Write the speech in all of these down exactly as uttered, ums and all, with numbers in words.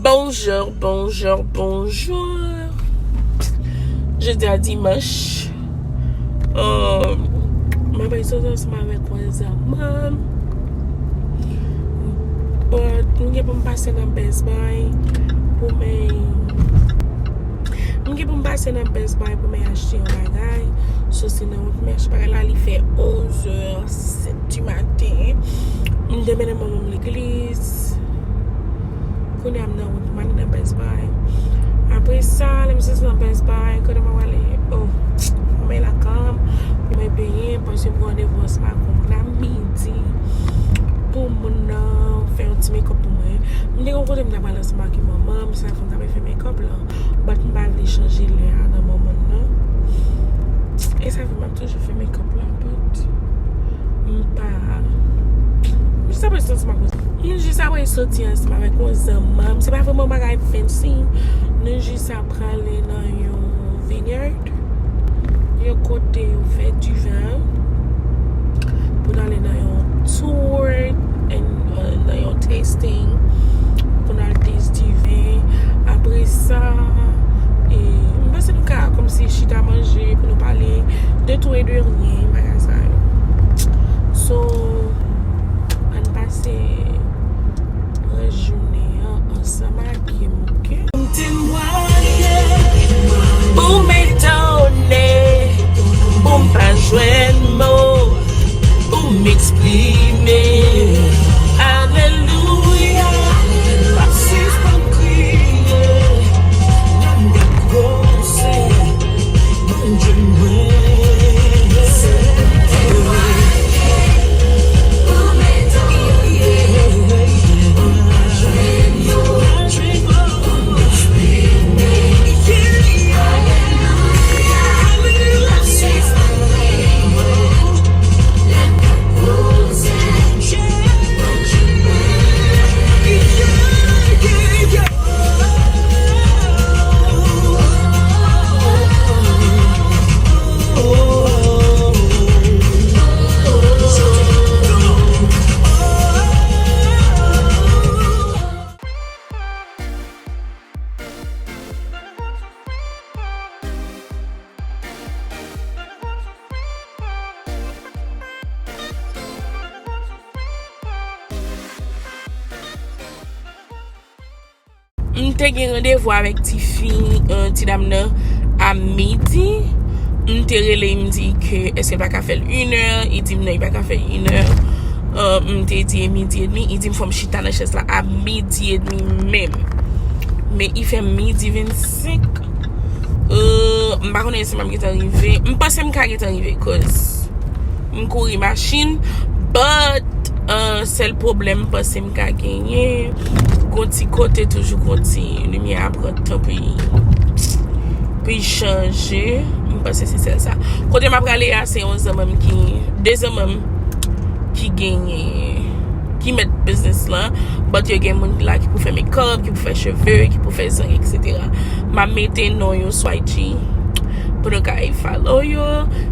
Bonjou, bonjou, bonjou. Jodi a dimanch. Um, m ap soti ansanm avèk yon zanmi m. But, m gen pou m pase nan Best Buy pou mwen. M gen pou m pase nan Best Buy pou mwen achte yon bagay. So, se nan wout mwen achte bagay la, li fè onzè, sèt di maten. M te mennen manman m legliz. Kounye a m nan wout, m ale nan Best Buy. Apre sa, lè m soti nan Best Buy, kote m ap ale? Oh, mwen lakay m, mwen benyen, paske m gen randevou ansanm ak yon moun a midi pou moun nan fè yon ti make up pou mwen. M te gen yon kote m t ap al ansanm ak manman m, sa fè m t ap fè make up la. But m pa vle chanje lè a nan manman nan. E sa fè m ap toujou fè make up la, but m pa. M jis apre soti ansanm ak yon, m jis apre soti ansanm avèk yon zanmi m. Se pa vrèman bagay fancy. Nou jis ap prale nan yon vineyard. Yon kote yo fè diven. Pou n ale nan yon tour, and, uh, nan yon tasting. Pou n al taste diven. Apre sa, e, m panse nou ka kòmsi chita manje pou nou pale de tout e de rien, bagay sa yo. So, ann pase rès jounen an ansanm ak M T M Y, pou m etone, pou m pa jwenn mo, pou m eksprime. Alelouya, m ap sispann kriye, lè m gad gwosè Bondye mwen. M te gen randevou avèk tifi, eh, ti dam nan, a midi. M te rele, m di ke èske l pa ka fè l inè. Li di m non, li pa ka fè inè. Eh, m te di e midi edmi. Li di m fò m chita nan chèz la a midi edmi menm. Men li fè midi vennsenk. Eh, m pa konnen si m ap gentan rive. M panse m ka gentan rive, cause m kouri machin, but, uh, sèl pwoblèm m panse m ka genyen, gon ti kote toujou gon ti limyè a pran tan pou l, pou l chanje. M panse se sèl sa. Kote m ap prale a, se yon zanmi m ki, de zanmi m ki genyen, ki mèt biznis lan, but yo gen moun la ki pou fè make up, ki pou fè cheve, ki pou fè zang, et cetera. M ap mete non yo sou I G pou nou ka follow yo.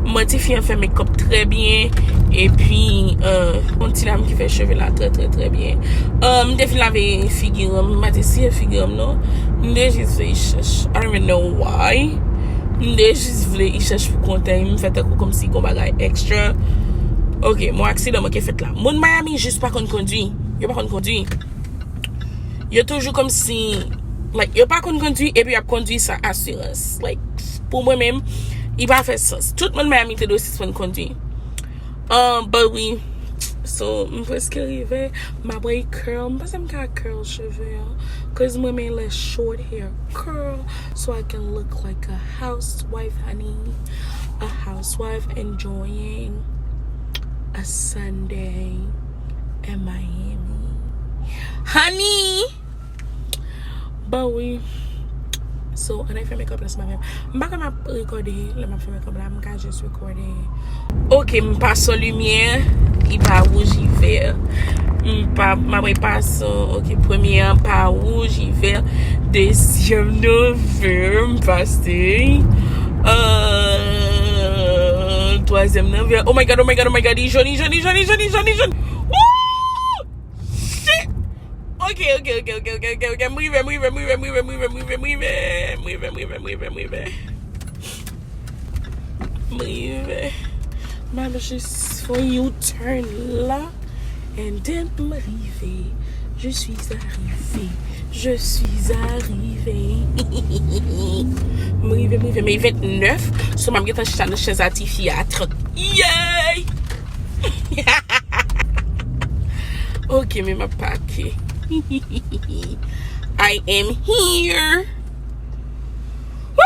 Mwen, tifi an fè make up trè byen. Epi, eh, yon ti dam ki fè cheve la trè, trè, trè byen. Eh, m te fin lave figi m, m pa te siye figi m non. M te jis vle li chèch. I don't even know why. M te jis vle li chèch pou kontèy. M fè tankou kòmsi gon bagay extra. Ok, mon aksidan manke fèt la. Moun Miami jis pa konn kondwi. Yo pa konn kondwi. Yo toujou kòmsi, like, yo pa konn kondwi epi y ap kondwi san asirans. Like, pou mwen menm, li pa fè sans. Tout moun Miami te dwe sispann kondwi. Um, but wi. So, m prèske rive. M ap bay curl. M panse m ka curl cheve an. Cause mwen renmen lè short hair curl. So I can look like a housewife, honey. A housewife enjoying a Sunday in Miami. Honey! Bon, wi. So, ann al fè make up la ansanm avè m. M pa konn m ap rekòde lè m ap fè make up la, m ka jis rekòde. Ok, m pase yon limyè, li pa wouj, li vè. M pa, m ap repase, ok, premye an pa wouj, li vè. Dezyèm nan vè, m pase. Euh, twazyèm nan vè. Oh my God, oh my God, oh my God, li jòn, li jòn, li jòn, li jòn, li jòn, li jòn. Woo! Shit! Ok, Ok, ok, ok, ok, ok, ok, ok. M rive, m rive, m rive, m rive, m rive, m rive, m rive, m rive, m rive, m rive, m rive, m rive. M rive. M ap jis fè yon U-turn la. And then m rive. Je suis arrivé. Je suis arrivé. M rive, m rive. Men vennèf. So m ap gentan chita nan chèz a tifi a trant. Yay! Ok, men m ap pake. I am here. Woo!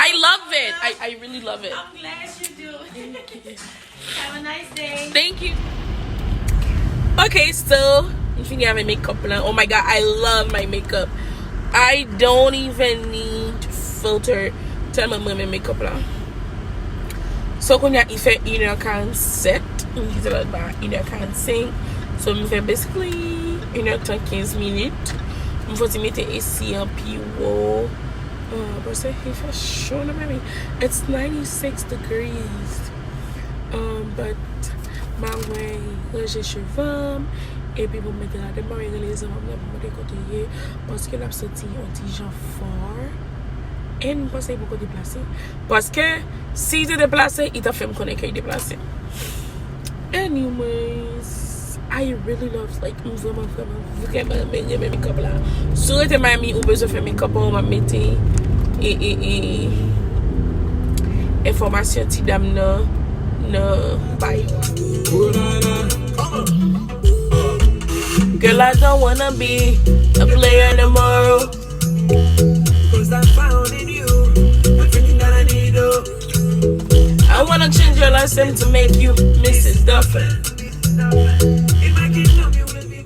I love it. I, I really love it. I'm glad you do. Thank you. Have a nice day. Thank you. Ok, so, m fini avè makeup lan. Oh my God, I love my makeup. I don't even need filter. Tèlman m renmen makeup lan. So, kounye a, li fè inè karannsèt. M kite lòt ba, inè karannsenk. So, m fè basically inè tan, kenz minit. M fòti mete esi an pi wo. Uh, paske li fè cho nan men. It's ninety-six degrees. Um, but m ap ranje cheve m, epi pou m mete ladan, m ap rele zanmi m nan pou m mande kote l ye, paske l ap santi yon ti jan fò. And m panse li poko deplase. Paske si li te deplase, li t ap fè m konnen ke li deplase. Anyways, I really love, like, m vrèman, vrèman, vrèman renmen, renmen makeup la. Si w rete Miami, ou bezwen fè makeup ou, m ap mete e, e, e, enfòmasyon ti dam nan, nan bio. Girl, I don't wanna be a player no more. 'Cause I found in you everything that I need, oh. I wanna change your last name to make you Missus Duffin. If I can love you, let me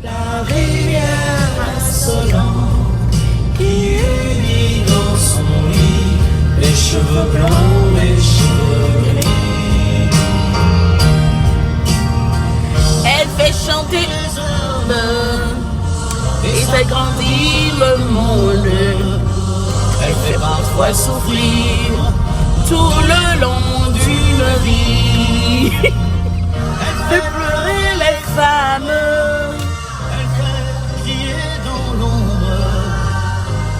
La rivière insolente qui unit dans son lit les cheveux blonds, les cheveux gris. Elle fait chanter les hommes et fait grandir le monde. Elle fait parfois souffrir tout le long d'une vie. Fait pleurer les femmes. Elle fait crier dans l'ombre.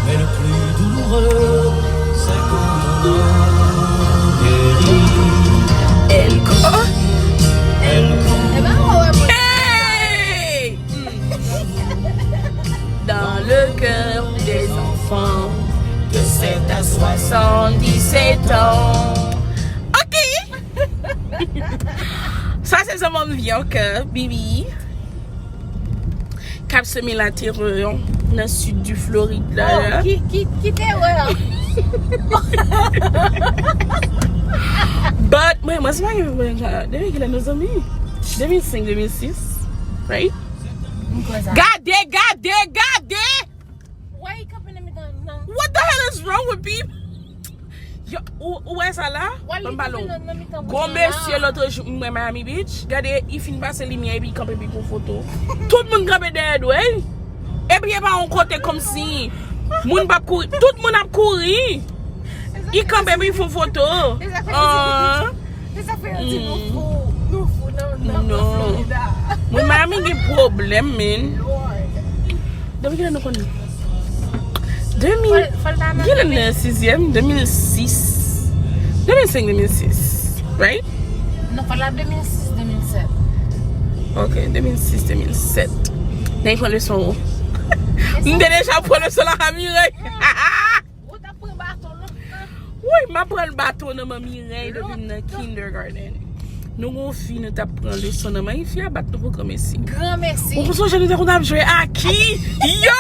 Mais le plus douloureux, c'est quand on en guérit. Elle court. Elle court. Hey! Dans le cœur des enfants de sept à soixante-dix-sept ans. Ok! Sa se zanmi m vye, ok, Bibi. K ap seme laterè nan sid di Florid la. Oh, ki, ki, ki terè? But, mwen, mwen se pa gen pwoblèm sa. Depi kilè nou zanmi? De mil senk, de mil sis, right? M kwè sa. Gade, gade, gade! Why you coming in the middle? What the hell is wrong with people? Yo, ou, ou wè sa la? Ban m pale w. Gon mesye lòt jou m wè Miami Beach, gade, li fin pase limyè epi li kanpe epi pran foto. Tout moun kanpe dèyè dwe l. Epi e pa yon kote kòmsi moun p ap kouri. Tout moun ap kouri. Li kanpe epi pran foto. Ah. Se sa fè yo di nou fou, nou fou nan, nan Florida. Mwen, Miami gen pwoblèm, men. Lord. Depi kilè nou konn? De mil, kilè nou nan sizyèm? De mil sis. De mil senk, de mil sis. Right? Non, fò l la de mil sis, de mil sèt. Ok, de mil sis, de mil sèt. Nan pran leson ou. M te deja pran leson la a Mireille. Ou t ap pran baton lontan. Wi, m ap pran baton nan men Mireille depi m nan kindergarten. Nou gon fi nou t ap pran leson nan men fi a bat nou pou granmesi. Granmesi. Ou sonje nou te konn ap jwe aki? Yo!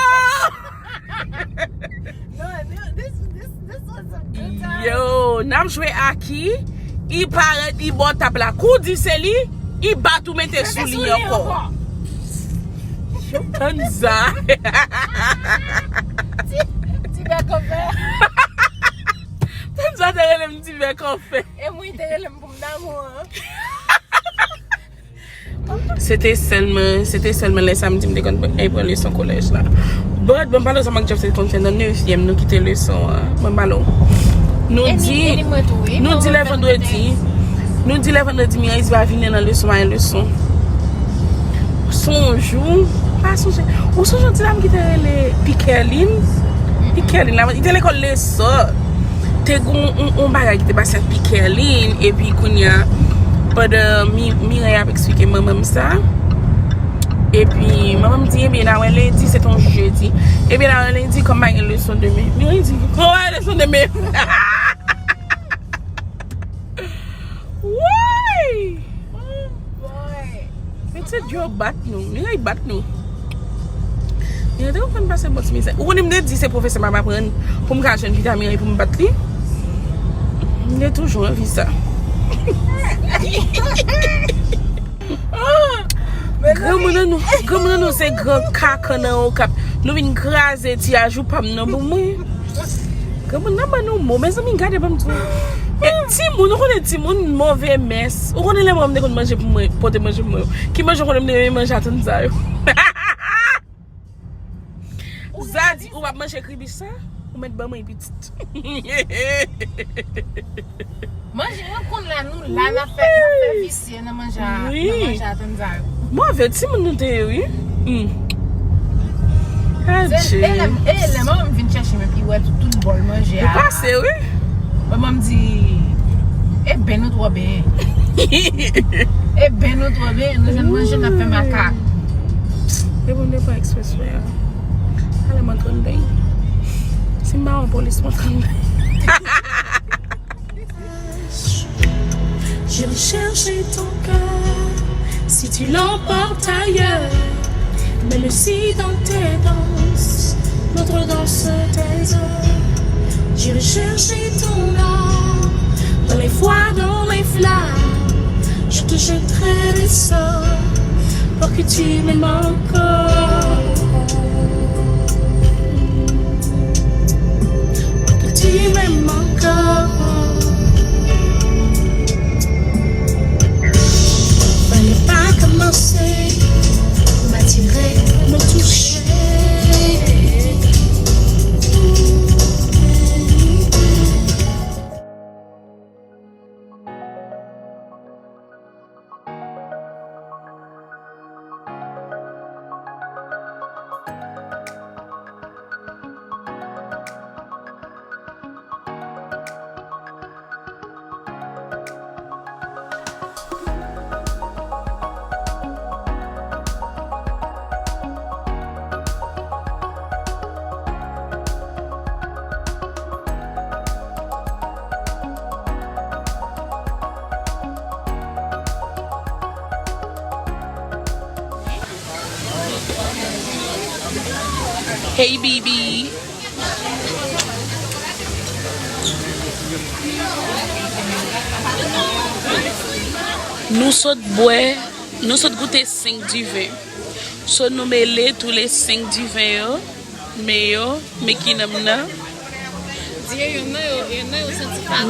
No, this, this, this was some good time. Yo, n ap jwe aki. I parèt, i bò tab la. Kou di se li, i bat ou mete sou li ankò. Tanza. Ti, ti bèk an fè. Tanza te rele m ti bèk an fè. E mwen te rele m pou m damou an. Se te sèlman, se te sèlman lè samdi m te konn al pran leson kolèj la. But, ban m pale w sa Marc Jeff te konn fè nan nevyèm, nou kite leson an. Ban m pale w. Nou di, nou di lè vandredi, nou di lè vandredi, Mirayz va vini nan leson, pa gen leson. Se yon jou, pa sonje. Ou sonje yon ti dam ki te rele Pikerline? Pikerline, la, li te lekòl Lesò. Te gon yon, yon bagay ki te pase ant Pikerline, epi kounye a, pandan Mi-, Miray ap eksplike manman m sa, epi manman m di, "Ebyen, n a wè lendi, se te yon jedi. Ebyen, n a wè lendi, kòm pa gen leson demen." Miray di, "Kòm pa gen leson demen." Woy! Men ti dyo bat nou. Miray bat nou. Miray te konn pase bòs mizè. Ou konnen m te di se pwofesè m ap aprann pou m ka jwenn pita Miray pou m bat li. M te toujou anvi sa. Granmoun an nou, granmoun an nou se gran kakan nan Okap. Nou vin kraze ti ajou pa m nan pou mwen. Granmoun nan ban nou mo, mezanmi, gade ban m di w. E, timoun, ou konnen timoun move mès. Ou konnen lè mwen m te konn manje pou mwen, pote manje pou mwen yo. Ki manje ou konnen m te renmen manje a tann sa yo? Zadi, ou p ap manje kribich sa? Ou mèt ban mwen pitit. Manje, mwen konn la, nou la, n ap fè, n ap fè visye nan manje a, nan manje a tann sa yo. Move timoun nou te ye, wi. Hmm. Adje. E lè, e lè manman m vin chèche m epi wè tout, tout bòl manje a. Ou pase, wi. Manman m di, "E ben nou twò benyen." E ben nou twò benyen, nou jwenn manje, n ap fè makak. E bon, depi ekspreswè a. Ale m antre anndan. Si m pa wè polis, m antre anndan. J'irai chercher ton cœur si tu l'emportes ailleurs. Mets-le si dans tes danses, notre danse tes heures. J'irai chercher ton âme dans les froids, dans les flammes. Je te jetterai des sorts pour que tu m'aimes encore. Pour que tu m'aimes encore. Fallait pas commencer, m'attirer, me toucher. Hey, baby. Nou sot bwè, nou sot goute senk diven. So, nou mele tou le senk diven yo. Men yo, men ki nanm nan.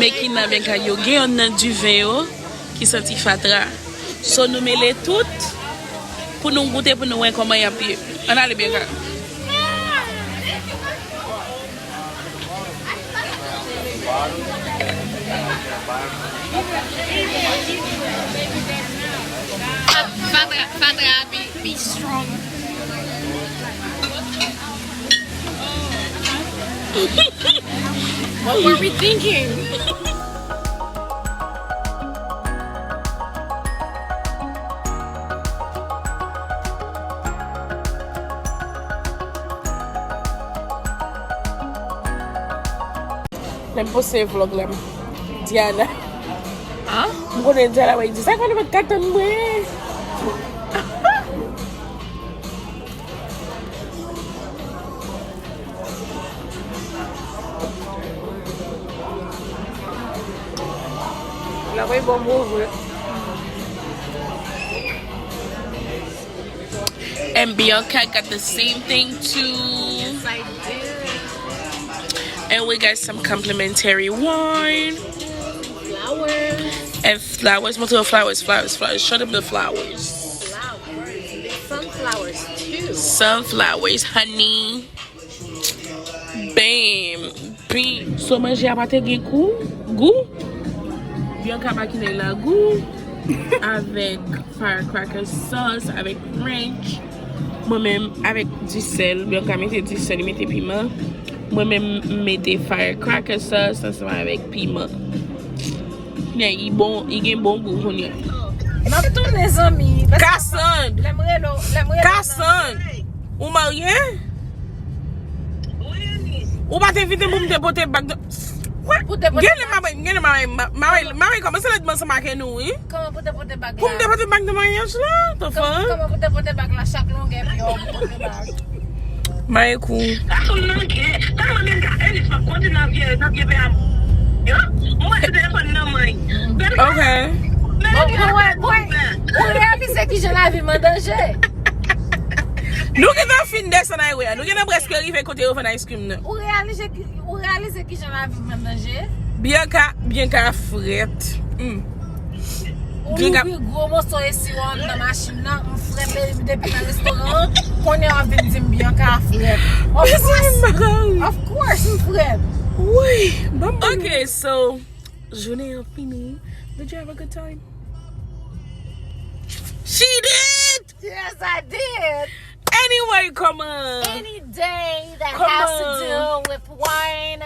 Men ki nan men kay yo. Gen yonn nan diven yo ki santi fatra. So, nou mele tout pou nou goute, pou nou wè kòman y ap ye. Ann ale byen kay. Fatra, fatra, be, be strong. What were we thinking? Lè m poste vlòg la, Diana. An? M konnen Diana va di, "Sa fè nou pa t ka tann mwen?" Lè Wi, bon, bon, wi. And Bianca got the same thing too. Yes, I do. And we got some complimentary wine. Flowers. And flowers. Montre yo flowers, flowers, flowers. Show them the flowers. Flowers. Sunflowers too. Sunflowers, honey. Bam. Bam. So manje a pa te gen kou, gou. Bianca makine la gou. Avèk firecracker sauce, avèk ranch. Mwen menm avèk disèl. Bianca mete disèl, li mete piman. Mwen menm m mete firecracker sauce ansanm avèk piman. Men li bon, li gen bon gou kounye a. M ap tounen zanmi. Kasand! Lè m rele w, lè m rele w. Kasand! Ou marye? Ou pa te envite m pou m te pote bag nan. What? Pou te pote Gen lè mari, gen lè mari, mari, mari kòmanse lèd mwen sa make nou, wi. Kòman pou te pote bag la? Pou m te pote bag nan maryaj la, the fuck? Kòman pou te pote bag la chak longè pye w pou pote bag? Mari kou. Sa sou nan kè. Sa mwen menm ka. Elis m ap konte nan vye, nan vye pè a. Yo, mwen se telefòn nan mwen. Ok. Bon, bon, bon, bon. Ou reyalize ki jan lavi m an danje? Nou gentan fin desann highway a. Nou gentan prèske rive kote yo vann ice cream nan. Ou reyalize ki, ou reyalize ki jan lavi m an danje? Bianca, Bianca frèt. Mm. Ou Bianca- louvri gwo moso esiwo anndan machin nan, m frèt depi nan restoran an. Kounye a w ap vin di m Bianca frèt. Of course. Of course, m frèt. Wi, ban m. Ok, so, jounen an fini. Did you have a good time? She did! Yes, I did. Anyway, kòman? Any day that Come has on. To do with wine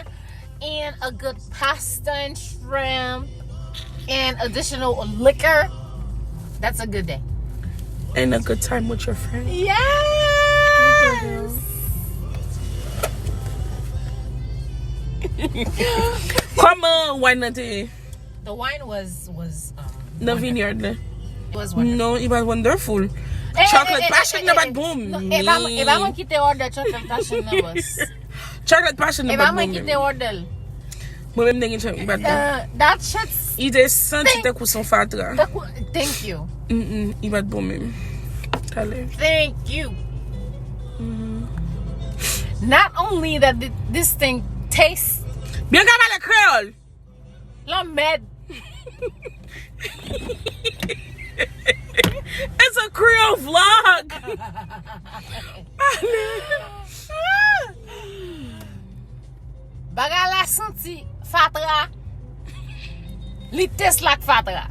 and a good pasta and shrimp and additional liquor, that's a good day. And a good time with your friend. Yes. Kòman wine nan te ye? The wine was was um, Nan vineyard la. Was wonderful. No, it was wonderful. Eh, Chocolate eh, eh, passion eh, nan eh, bat eh, bon. no, e pa e pa mwen ki te order chocolate passion nan, boss. Chocolate passion E nan pa bat mwen bon. Ki te order l. Mwen menm te gen chocolate bat bon. Uh, that shit's I te santi tankou son fatra. Tankou, thank you. Mm-mm, i bat bon menm. Talè. Thank you. Not only that thi- this thing tastes Bianca pale kreyòl. Lanmèd. It's a Creole vlog. Bagay la santi fatra. Li tes lak fatra.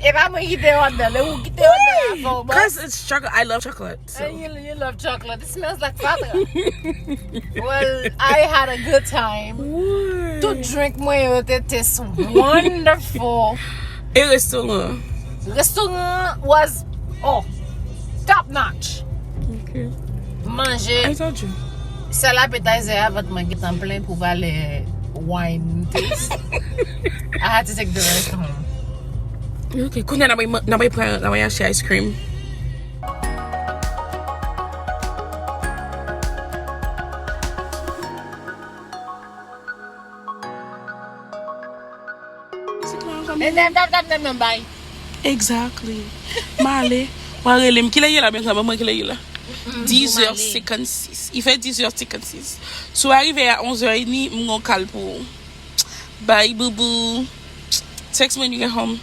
E pa mwen ki te order, e ou ki te order a fò, boss. Cause it's chocolate. I love chocolate. So. And you, you love chocolate. It smells like fatra. Well, I had a good time. Woo. Tout drink mwen yo te taste wonderful. E restoran? Restoran was, oh, top notch. Okay. Manje. I told you. Sèl appetizer a vant mwen gentan plen pou valè wine taste. I had to take the rest home. Ok, kounye a n ap pran, n ap pran, n ap achte ice cream. And then that that that bay. Exactly. M ale, w a rele m. Kilè ye la, Bianca? Ban mwen kilè ye la. Dizè senkannsis. I fè dizè senkannsis. Si w a rive a onzè edmi, m gon kal pou ou. Bye, boo boo. Text me when you get home.